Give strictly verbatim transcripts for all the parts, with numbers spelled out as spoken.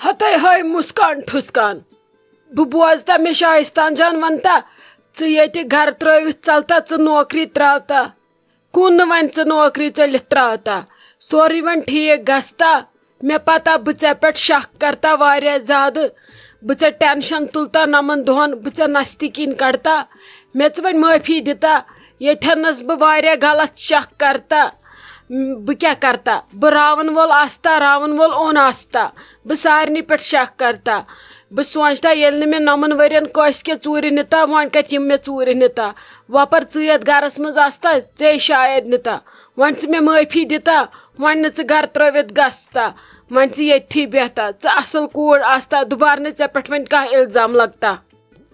ہتے ہٲے مسکان ٹھُسکان۔ بہٕ بوزتا، مےٚ شایستان جان ونتا، ژٕ ییٚتہِ گرٕ ترٲوِتھ ژلتا، ژٕ نوکری تراوتا۔ کُن نہٕ وۄنۍ ژٕ نوکری ژٔلِتھ تراوتا، سورُے وۄنۍ ٹھیٖک گژھتا۔ مےٚ پتہ بہٕ ژےٚ پٮ۪ٹھ شک کرتا واریاہ زیادٕ، بہٕ ژےٚ ٹینشن تُلتا نمن دۄہن، بہٕ ژےٚ نستہِ کِنۍ کڑتا۔ مےٚ ژٕ وۄنۍ معٲفی دِتا، ییٚتٮ۪ن نس بہٕ واریاہ غلط شک کرتا۔ م، بہٕ کیٛاہ کرتا؟ بہٕ راوَن وول آستا، راوَن وول اوٚن آستا، بہٕ سارنٕے پٮ۪ٹھ شک کرتا۔ بہٕ سونٛچتا، ییٚلہِ نہٕ مےٚ نَمَن ؤرین کٲنٛسہِ کینٛہہ ژوٗرِ نِتا، وۄنۍ کَتہِ یِم مےٚ ژوٗرِ نِتا؟ وۄپَر ژٕ یَتھ گَرَس منٛز آستا، ژے شاید نِتا۔ وۄنۍ ژٕ مےٚ معٲفی دِتا، وۄنۍ نہٕ ژٕ گَرٕ ترٛٲوِتھ گژھتا، وۄنۍ ژٕ ییٚتھی بیٚہتا، ژٕ اَصٕل کوٗر آستا، دُبارٕ نہٕ ژےٚ پٮ۪ٹھ وۄنۍ کانٛہہ اِلزام لگتا۔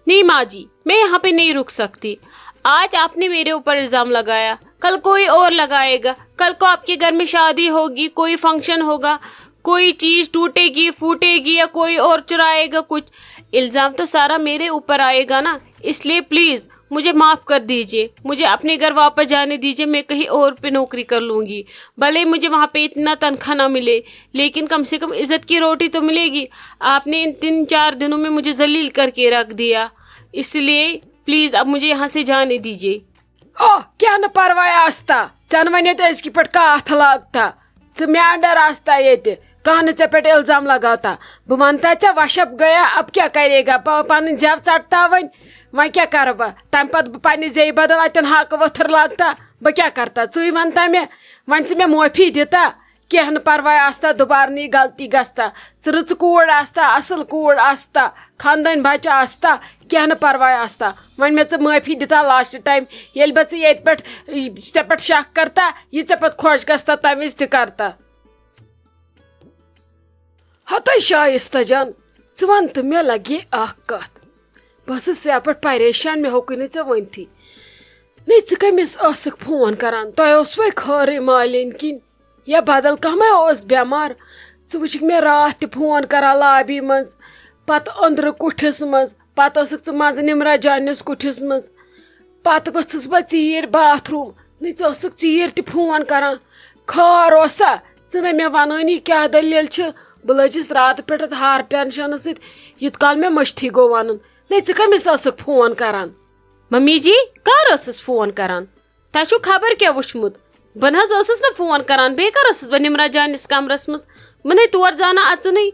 نہیں ماں جی، میں یہاں پہ نہیں رک سکتی۔ آج آپ نے میرے اوپر الزام لگایا، کل کوئی اور لگائے گا۔ کل کو آپ کے گھر میں شادی ہوگی، کوئی فنکشن ہوگا، کوئی چیز ٹوٹے گی، پھوٹے گی یا کوئی اور چرائے گا کچھ، الزام تو سارا میرے اوپر آئے گا نا۔ اس لیے پلیز مجھے معاف کر دیجیے، مجھے اپنے گھر واپس جانے دیجیے، میں کہیں اور پہ نوکری کر لوں گی۔ بھلے مجھے وہاں پہ اتنا تنخواہ نہ ملے، لیکن کم سے کم عزت کی روٹی تو ملے گی۔ آپ نے ان تین چار دنوں میں مجھے ذلیل کر کے رکھ دیا، اس لیے پلیز اب مجھے یہاں سے جانے دیجیے۔ اوہ، کینٛہہ نہٕ پرواے آستا، ژےٚ نہٕ وۄنۍ ییٚتہِ أزکہِ پٮ۪ٹھ کانٛہہ اَتھٕ لاگتا، ژٕ مےٚ under آستا ییٚتہِ، کانٛہہ نہٕ ژےٚ پٮ۪ٹھ اِلزام لگاوتا۔ بہٕ وَنتا ژےٚ وَشَپ گٔیا، اب کیٛاہ کرے گا؟ پ-، پَنٕنۍ زٮ۪و ژَٹتا وۄنۍ، وۄنۍ کیٛاہ کَرٕ بہٕ؟ تَمہِ پَتہٕ بہٕ پنٛنہِ زیٚیہِ بدل اَتٮ۪ن ہاکہٕ ؤتھٕر لاگتا، بہٕ کیٛاہ کرتا؟ ژٕے وَنتا مےٚ، وۄنۍ ژٕ مےٚ معٲفی دِتا، کینٛہہ نہٕ پرواے آستا، دُبارٕ نہٕ یہِ غلطی گژھتا۔ ژٕ رٕژ کوٗر آستا، اَصٕل کوٗر آستا، خاندٲنۍ بچہٕ آستا، کینٛہہ نہٕ پرواے آستا۔ وۄنۍ مےٚ ژٕ معٲفی دِتا last time، ییٚلہِ بہٕ ژٕ ییٚتہِ پٮ۪ٹھ، ژےٚ پٮ۪ٹھ شک کرتا، یہِ ژےٚ پتہٕ خۄش گژھتا، تمہِ وِزِ تہِ کرتا۔ ہتے شایستہ جان، ژٕ وَن تہٕ مےٚ لگے اکھ کتھ۔ بہٕ ٲسٕس ژےٚ پٮ۪ٹھ پریشان، مےٚ ہیوٚکُے نہٕ ژےٚ ؤنتھٕے۔ نے، ژٕ کٔمِس ٲسٕکھ فون کران؟ تۄہہِ اوسوَے خٲرٕے مالِنۍ کِنۍ؟ یا بدل کانٛہہ ما اوس بٮ۪مار؟ ژٕ وٕچھِکھ مےٚ راتھ تہِ فون کران لابی منٛز، پتہٕ أنٛدرٕ کُٹھِس منٛز، پتہٕ ٲسٕکھ ژٕ منٛزٕ نِمرا جانِس کُٹھِس منٛز۔ پتہٕ ؤژھٕس بہٕ ژیٖرۍ باتھ روٗم، نٔے ژٕ ٲسٕکھ ژیٖرۍ تہِ فون کران۔ خٲر اوسا؟ ژٕ نَے مےٚ وَنٲنی کیٛاہ دٔلیٖل چھِ؟ بہٕ لٔجِس راتہٕ پٮ۪ٹھ اَتھ ہار ٹٮ۪نشَنَس سۭتۍ، یوٗت کال مےٚ مٔشتھٕے گوٚو وَنُن۔ نٔے ژٕ کٔمِس ٲسٕکھ فون کران؟ ممی جی، کر ٲسٕس فون کران؟ تۄہہِ چھُو خبر کیٛاہ وٕچھمُت؟ بہٕ نہ حظ ٲسٕس نہٕ فون کران، بیٚیہِ کر ٲسٕس بہٕ نِمرا جانِس کمرس منٛز؟ بہٕ نے تور زانان اژُنٕے۔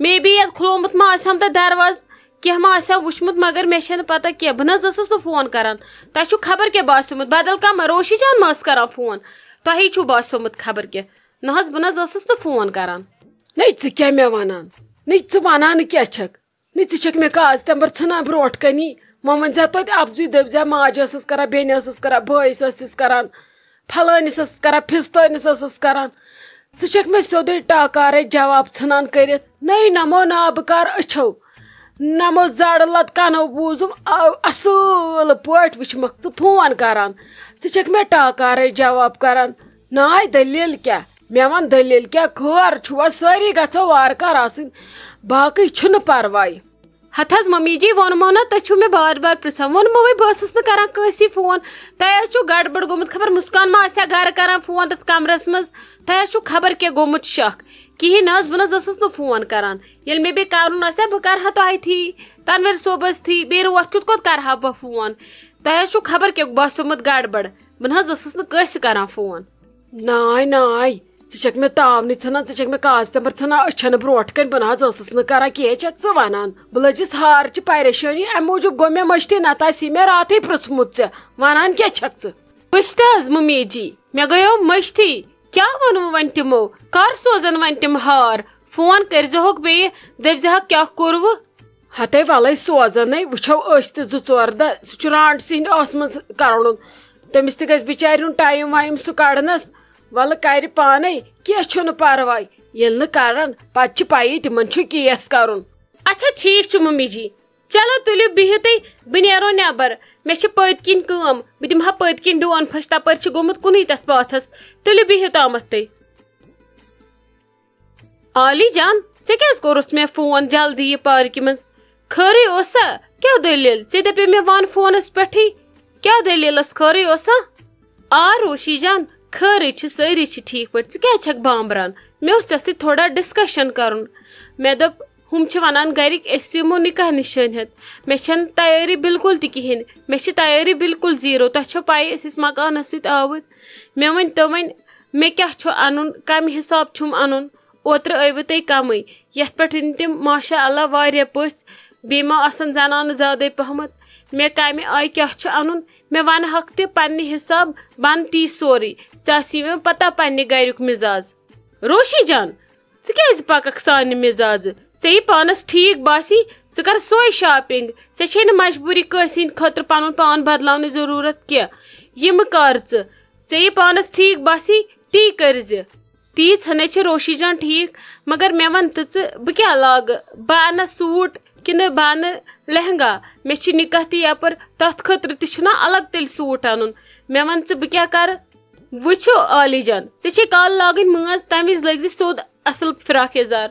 مے بی یتھ کھُلومُت ما آسہِ ہم تتھ دروازٕ، کینٛہہ ما آسہِ ہم وٕچھمُت، مگر مےٚ چھنہٕ پتہ کینٛہہ۔ بہٕ نہ حظ ٲسٕس نہٕ فون کران۔ تۄہہِ چھُو خبر کیٛاہ باسیومُت، بدل کانٛہہ ما، روشی جان ما ٲس کران فون؟ تۄہی چھُو باسیومُت خبر کیٛاہ۔ نہ حظ، بہٕ نہ حظ ٲسٕس نہٕ فون کران۔ نے، ژٕ کیٛاہ مےٚ ونان؟ نے، ژٕ ونان کیٛاہ چھکھ؟ نہ، ژٕ چھکھ مےٚ کاغذ تمبر ژھٕنان برونٛٹھ کنی۔ وۄنۍ ؤنۍ زِ توتہِ اپزُے، دٔپۍ زِ ماجہِ ٲسٕس کران، بیٚنہِ ٲسٕس کران، بٲیِس ٲسٕس کران، پھلٲنِس ٲسٕس کران، پھِستٲنِس ٲسٕس کران۔ ژٕ چھکھ مےٚ سیوٚدُے ٹاکارے جواب ژھٕنان کٔرِتھ۔ نٔے نمو نا بہٕ کر أچھو، نمو زڑ لد کنو بوٗزُم، آو اصٕل پٲٹھۍ وٕچھمکھ ژٕ فون کران۔ ژٕ چھکھ مےٚ ٹاکارے جواب کران۔ ناے دٔلیٖل کیٛاہ؟ مےٚ وَن دٔلیٖل کیٛاہ؟ خٲر چھُوا؟ سٲری گژھو وارٕ کارٕ آسٕنۍ، باقٕے چھُنہٕ پرواے۔ ہتھ حظ ممی جی، ووٚنمو نہ، تُہۍ چھِو مےٚ بار بار پرژھان۔ ووٚنموے، بہٕ ٲسٕس نہٕ کران کٲنٛسی فون۔ تۄہہِ حظ چھُو گڑبڑ گوٚمُت، خبر مسکان ما آسہِ ہا گرٕ کران فون تتھ کمرس منٛز۔ تۄہہِ حظ چھُو خبر کیٛاہ گوٚمُت شک۔ کِہیٖنۍ نہ حظ، بہٕ نہ حظ ٲسٕس نہٕ فون کران۔ ییٚلہِ مےٚ بیٚیہِ کرُن آسہِ ہا، بہٕ کرٕ ہا تۄہہِ تھی، تنویر صٲبس تھی، بیٚیہِ روتھ کیُتھ کوٚت کرٕ ہا بہٕ فون؟ تۄہہِ حظ چھُو خبر کیٛاہ باسیومُت گڑبڑ۔ بہٕ نہ حظ ٲسٕس نہٕ کٲنٛسہِ کران فون۔ ناے، ناے، ژٕ چھکھ مےٚ تاونٕے ژھٕنان، ژٕ چھکھ مےٚ کاغذ تمبر ژھٕنان أچھن برونٛٹھ کنہِ۔ بہٕ نہ حظ ٲسٕس نہٕ کران کینٛہہ، چھکھ ژٕ ونان۔ بہٕ لٔجِس ہارچہِ پریشٲنی، امہِ موٗجوٗب گوٚو مےٚ مٔشتھٕے، نتہٕ آسی مےٚ راتھٕے پرژھمُت ژےٚ، ونان کیٛاہ چھکھ ژٕ؟ وٕچھ تہٕ حظ ممی جی، مےٚ گٔیو مٔشتھٕے۔ کیٛاہ ووٚنوٕ وۄنۍ تِمو؟ کر سوزن وۄنۍ تِم ہار؟ فون کٔرزِہوکھ بیٚیہِ، دٔپزِہکھ کیٛاہ کوٚروٕ؟ ہتے ولے سوزنے، وٕچھو أسۍ تہِ زٕ ژور دۄہ۔ سُہ چھُ رانٛٹسٕے ہٕنٛدِ ٲسہٕ منٛز کرُن، تٔمِس تہِ گژھِ بِچارِ ہُنٛد ٹایم وایم سُہ کڑنس۔ ولہٕ کرِ پانے، کینٛہہ چھُنہٕ پرواے۔ ییٚلہِ نہٕ کرن، پتہٕ چھِ پیی تِمن چھُ کیس کرُن۔ اچھا ٹھیٖک چھُ ممی جی، چلو تُلِو بِہِو تُہۍ، بہٕ نیرو نٮ۪بر، مےٚ چھِ پٔتۍ کِنۍ کٲم، بہٕ دِمہٕ ہا پٔتۍ کِنۍ ڈون پھٔش، تپٲرۍ چھُ گوٚمُت کُنُے تتھ پاتھس۔ تُلِو بِہِو تامتھ تُہۍ۔ عالی جان، ژےٚ کیٛازِ کوٚرُتھ مےٚ فون جلدی یہِ پارکہِ منٛز؟ خٲرٕے اوسا؟ کیٛاہ دٔلیٖل؟ ژےٚ دَپے مےٚ وَن فونَس پٮ۪ٹھٕے۔ کیٛاہ دٔلیٖل ٲس؟ خٲرٕے اوسا؟ آ روشی جان، خٲرٕے چھِ، سٲری چھِ ٹھیٖک پٲٹھۍ۔ ژٕ کیٛازِ چھَکھ بامبران؟ مےٚ اوس ژےٚ سۭتۍ تھوڑا ڈِسکشن کَرُن۔ مےٚ دوٚپ، ہُم چھِ وَنان گَرِکۍ، أسۍ یِمو نِکاح نِشٲنۍ ہٮ۪تھ۔ مےٚ چھَنہٕ تیٲری بِلکُل تہِ کِہیٖنۍ۔ مےٚ چھِ تیٲری بِلکُل زیٖرو۔ تۄہہِ چھو پَیی، أسۍ ٲسۍ مکانَس سۭتۍ آوٕرۍ۔ مےٚ ؤنۍ تو وۄنۍ، مےٚ کیٛاہ چھُ اَنُن، کَمہِ حِساب چھُم اَنُن؟ اوترٕ ٲیوٕ تُہۍ کَمٕے، یَتھ پٮ۪ٹھ یِن تِم ماشاء اللہ واریاہ پٔژھۍ، بیٚیہِ ما آسَن زَنانہٕ زیادَے پَہمَتھ۔ مےٚ کَمہِ آیہِ کیٛاہ چھُ اَنُن، مےٚ وَنہٕ ہَکھ تہِ پنٛنہِ حِساب، بَنہٕ تی سورُے۔ ژےٚ آسی مےٚ پَتہ پنٛنہِ گَریُک مِزاز۔ روشی جان، ژٕ کیٛازِ پَکَکھ سانہِ مِزازٕ؟ ژےٚ یہِ پانَس ٹھیٖک باسی، ژٕ کَر سۄے shopping۔ ژےٚ چھے نہٕ مجبوٗری کٲنٛسہِ ہِنٛدِ خٲطرٕ پَنُن پان بدلاونٕچ ضروٗرت کینٛہہ۔ یِم کَر ژٕ، ژےٚ یہِ پانَس ٹھیٖک باسی، تی کٔرۍ زِ۔ تیٖژ ہَنَے چھِ روشی جان ٹھیٖک، مگر مےٚ وَن تہٕ ژٕ، بہٕ کیٛاہ لاگہٕ؟ بہٕ اَنہٕ suit کِنہٕ بہٕ اَنہٕ لہنگا؟ مےٚ چھِ نِکاح تہِ یَپٲرۍ، تَتھ خٲطرٕ تہِ چھُنہ الگ تیٚلہِ suit اَنُن۔ مےٚ وَن ژٕ، بہٕ کیٛاہ کَرٕ؟ وٕچھِو عالی جان، ژےٚ چھے کالہٕ لاگٕنۍ مٲنٛز، تَمہِ وِزِ لٲگۍ زِ سیوٚد اَصٕل فراک یَزار۔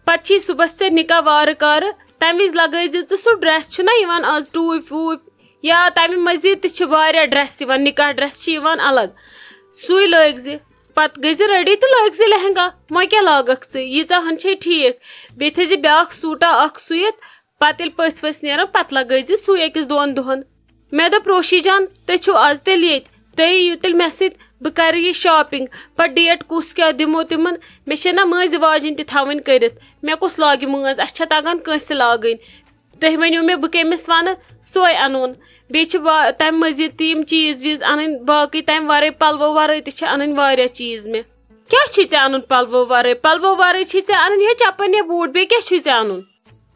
پَتہٕ چھی صُبحَس ژےٚ نِکاح وارٕ کارٕ، تَمہِ وِزِ لَگٲے زِ ژٕ سُہ dress چھُنہ یِوان آز ٹوٗپۍ ووٗپۍ، یا تَمہِ مٔزیٖد تہِ چھِ واریاہ dress یِوان، نِکاح dress چھِ یِوان الگ، سُے لٲگۍ زِ۔ پَتہٕ گٔے زِ ready تہٕ لٲگۍ زِ لہنگا۔ وۄنۍ کیٛاہ لاگَکھ ژٕ؟ ییٖژاہ ہَن چھے ٹھیٖک۔ بیٚیہِ تھٲے زِ بیٛاکھ suit اَکھ سُوِتھ، پَتہٕ ییٚلہِ پٔژھۍ ؤژھۍ نیرَن، پَتہٕ لَگٲے زِ سُے أکِس دۄن دۄہَن۔ مےٚ دوٚپ، روشی جان، تُہۍ چھِو آز تیٚلہِ ییٚتہِ، تُہۍ یِیِو تیٚلہِ مےٚ سۭتۍ، بہٕ کَرٕ یہِ shopping۔ پَتہٕ date کُس کیٛاہ دِمو تِمَن؟ مےٚ چھےٚ نہ مٲنٛزِ واجِنۍ تہِ تھاوٕنۍ کٔرِتھ، مےٚ کُس لاگہِ مٲنٛز؟ اَسہِ چھےٚ تَگان کٲنٛسہِ لاگٕنۍ؟ تُہۍ ؤنِو مےٚ، بہٕ کٔمِس وَنہٕ، سۄے اَنون۔ بیٚیہِ چھِ وا-، تَمہِ مٔزیٖد تہِ یِم چیٖز ویٖز اَنٕنۍ، باقٕے تَمہِ وَرٲے، پَلوو وَرٲے تہِ چھِ اَنٕنۍ واریاہ چیٖز مےٚ۔ کیٛاہ چھُے ژےٚ اَنُن پَلوو وَرٲے؟ پَلوو وَرٲے چھُے ژےٚ اَنٕنۍ یِہوٚے چَپَن یا بوٗٹھ، بیٚیہِ کیٛاہ چھُے ژےٚ اَنُن؟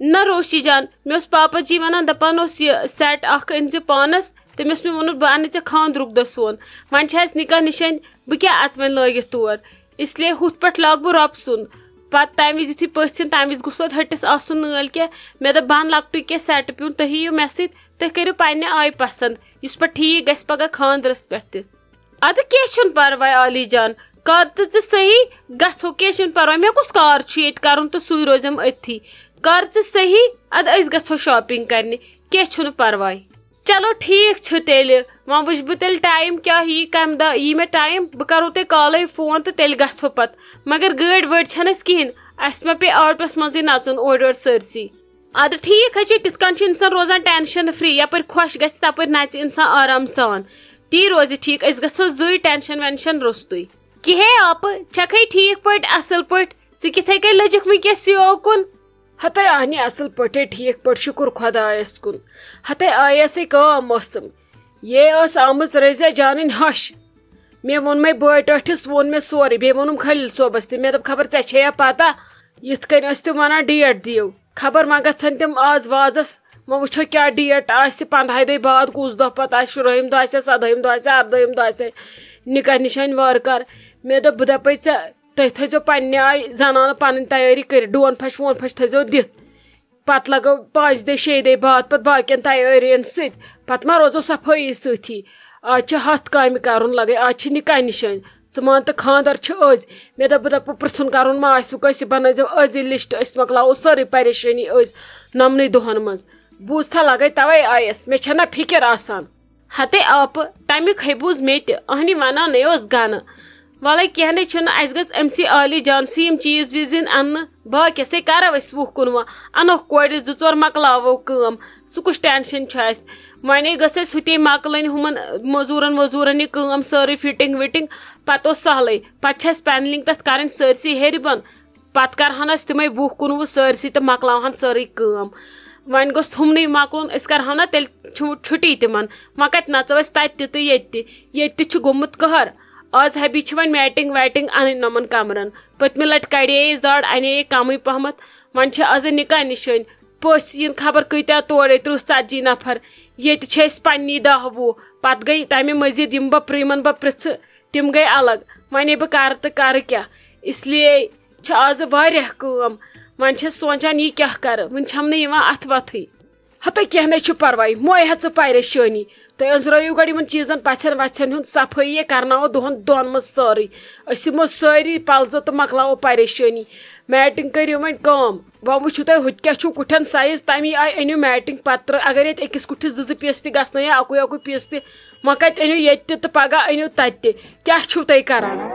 نہ روشی جان، مےٚ اوس پاپا جی وَنان، دَپان اوس، یہِ set اَکھ أنۍ زِ پانَس۔ تٔمۍ اوس مےٚ ووٚنمُت، بہٕ اَنہٕ ژےٚ خانٛدرُک دۄہ سُوُن۔ وۄنۍ چھِ اَسہِ نِکاح نِشٲنۍ، بہٕ کیٛاہ اَژٕ وۄنۍ لٲگِتھ تور؟ اس لیے ہُتھ پٲٹھۍ لاگہٕ بہٕ رۄب سُنٛد۔ پَتہٕ تَمہِ وِزِ یُتھُے پٔژھۍ یِن، تَمہِ وِزِ گوٚژھ توتہِ ۂٹِس آسُن نٲلۍ کینٛہہ۔ مےٚ دوٚپ، بہٕ اَنہٕ لۄکٹُے کینٛہہ set پیوٗنٛت، تُہۍ یِیِو مےٚ سۭتۍ، تُہۍ کٔرِو پنٛنہِ آیہِ پَسنٛد، یُس پَتہٕ ٹھیٖک گژھِ پَگاہ خانٛدرَس پٮ۪ٹھ تہِ۔ اَدٕ کینٛہہ چھُنہٕ پَرواے عالی جان، کر تہٕ ژٕ صحیح، گژھو، کینٛہہ چھُنہٕ پَرواے۔ مےٚ کُس کار چھُ ییٚتہِ کَرُن تہٕ سُے روزٮ۪م أتھی۔ کر ژٕ صحیح، اَدٕ أسۍ گژھو shopping کَرنہِ، کینٛہہ چھُنہٕ پَرواے۔ چلو ٹھیٖک چھُ تیٚلہِ، وۄنۍ وٕچھٕ بہٕ تیٚلہِ time کیٛاہ یی، کَمہِ دۄہ یی مےٚ time، بہٕ کَرو تۄہہِ کالَے phone تہٕ تیٚلہِ گژھو پَتہٕ۔ مگر گٲڑۍ وٲڑۍ چھَنہٕ اَسہِ کِہیٖنۍ، اَسہِ ما پیٚیہِ آٹوَس منٛزٕے نَژُن اورٕ یورٕ سٲرسٕے۔ اَدٕ ٹھیٖک حظ چھُ، تِتھ کٔنۍ چھُ اِنسان روزان tension free، یَپٲرۍ خۄش گژھِ تَپٲرۍ نَژِ اِنسان آرام سان۔ تی روزِ ٹھیٖک، أسۍ گژھو زٕے، tension وینشن روٚستُے۔ کِہے آپہٕ، چھَکھَے ٹھیٖک پٲٹھۍ، اَصٕل پٲٹھۍ؟ ژٕ کِتھَے کٔنۍ لٔجِکھ وٕنکیٚس یہِ اوکُن؟ ہتے اہنہِ اصل پٲٹھۍ، ٹھیٖک پٲٹھۍ، شُکُر خۄدایس کُن۔ ہتے آیس ہے کٲم ٲسٕم۔ یے ٲس آمٕژ رزیا جانٕنۍ ہش۔ مےٚ ووٚن مے بٲے ٹٲٹھِس، ووٚن مےٚ سورُے، بیٚیہِ ووٚنُم خلیل صٲبس تہِ۔ مےٚ دوٚپ، خبر ژےٚ چھے یا پتہ، یِتھ کٔنۍ ٲسۍ تِم ونان ڈیٹ دِیِو۔ خبر وۄنۍ گژھن تِم آز وازس، وۄنۍ وٕچھو کیٛاہ ڈیٹ آسہِ، پنٛدہاے دۄہہِ بعد کُس دۄہ پتہٕ آسہِ، شُرٲہِم دۄہ آسہِ، سدٲہِم دۄہ آسہِ، اردٲہِم دۄہ آسہِ، نکاح نِشٲنۍ وارٕ کار۔ مےٚ دوٚپ، بہٕ دپے ژےٚ، تُہۍ تھٲیزیو پننہِ آیہِ زنانہٕ پنٕنۍ تیٲری کٔرِتھ، ڈون پھش وون پھش تھٲیزیو دِتھ۔ پتہٕ لگو پانٛژِ دۄہہِ شیٚیہِ دۄہہِ بعد پتہٕ باقین تیٲرین سۭتۍ۔ پتہٕ ما روزو صفٲیی سۭتی؟ آز چھِ ہتھ کامہِ کرُن لگے، آز چھِ نکاح نِشٲنۍ۔ ژٕ مان تہٕ خانٛدر چھُ أزۍ۔ مےٚ دوٚپ، بہٕ دپہٕ پرژھُن کرُن ما آسہِ کٲنٛسہِ، بنٲیزیو أزی لسٹ، أسۍ مۄکلاوو سٲرٕے پریشٲنی أزۍ نمنٕے دۄہن منٛز۔ بوٗزتھا، لگے توے آیس، مےٚ چھےٚ نہ فکر آسان۔ ہتے آپہٕ، تمیُک ہے بوٗز مےٚ تہِ، اہنہِ ونان نے اوس گنہٕ۔ ولے کینٛہہ نے چھُنہٕ، اسہِ گٔژھ أمۍ سٕے عالی جان سٕے یِم چیٖز ویٖز یِن اننہٕ۔ باقیس ہے کرو أسۍ وُہ کُنوُہ، انوکھ کورِ زٕ ژور، مۄکلاوو کٲم۔ سُہ کُس tension چھُ اسہِ؟ وۄنۍ ہے گٔژھ اسہِ ہُتے مۄکلٕنۍ ہُمن مٔزوٗرن ؤزوٗرن یہِ کٲم سٲرٕے، fitting وِٹنگ۔ پتہٕ اوس سہلٕے، پتہٕ چھِ اسہِ panelling تتھ کرٕنۍ سٲرسٕے ہیٚرِ بۄن۔ پتہٕ کرہون أسۍ تِمے وُہ کُنوُہ سٲرسٕے تہٕ مۄکلاوہن سٲرٕے کٲم۔ وۄنۍ گوٚژھ ہُمنٕے مۄکلُن، أسۍ کرہو نا تیٚلہِ چھُ چھُٹی تِمن۔ وۄنۍ کتہِ نژو أسۍ تتہِ تہِ تہٕ ییٚتہِ تہِ؟ ییٚتہِ تہِ چھُ گوٚمُت قہر۔ آز ہبی چھِ وۄنۍ میٹنگ ویٹنگ انٕنۍ نۄمن کمرن۔ پٔتمہِ لٹہِ کڑے أسۍ دڑ، انے کمٕے پہمتھ۔ وۄنۍ چھِ آز نکاح نِشٲنۍ۔ پٔژھۍ یِن خبر کۭتیاہ تورے، ترٕٛہ ژتجی نفر۔ ییٚتہِ چھِ أسۍ پننی دہ وُہ۔ پتہٕ گٔے تمہِ مزید یِم بہٕ پرٛ-، یِمن بہٕ پرژھٕ، تِم گٔے الگ۔ وۄنۍ بہٕ کرٕ تہٕ کرٕ کیٛاہ؟ اس لیے چھِ آز واریاہ کٲم۔ وۄنۍ چھَس سونٛچان، یہِ کیٛاہ کَرٕ؟ وٕنہِ چھَم نہٕ یِوان اَتھٕ وَتھٕے۔ ہَتَے کینٛہہ نَے چھُ پَرواے، مۄے ہَہ ژٕ پریشٲنی۔ تُہۍ أنٛزرٲیِو گۄڈٕ یِمَن چیٖزَن پَژھٮ۪ن وَژھٮ۪ن ہُنٛد صفٲیی، یہِ کَرناوو دۄہَن دۄن منٛز سٲرٕے۔ أسۍ یِمو سٲری پَلزٕ تہٕ مۄکلاوو پریشٲنی۔ میٹِنٛگ کٔرِو وۄنۍ کٲم۔ وۄنۍ وٕچھِو تُہۍ ہُتہِ کیٛاہ چھُو کُٹھٮ۪ن سایز، تَمی آیہِ أنِو میٹِنٛگ پَتہٕ۔ اگر ییٚتہِ أکِس کُٹھِس زٕ زٕ پیٖس تہِ گژھنَے یا اَکُے اَکُے پیٖس تہِ، وۄنۍ کَتہِ أنِو ییٚتہِ تہِ تہٕ پَگاہ أنِو تَتہِ تہِ۔ کیٛاہ چھُو تُہۍ کَران؟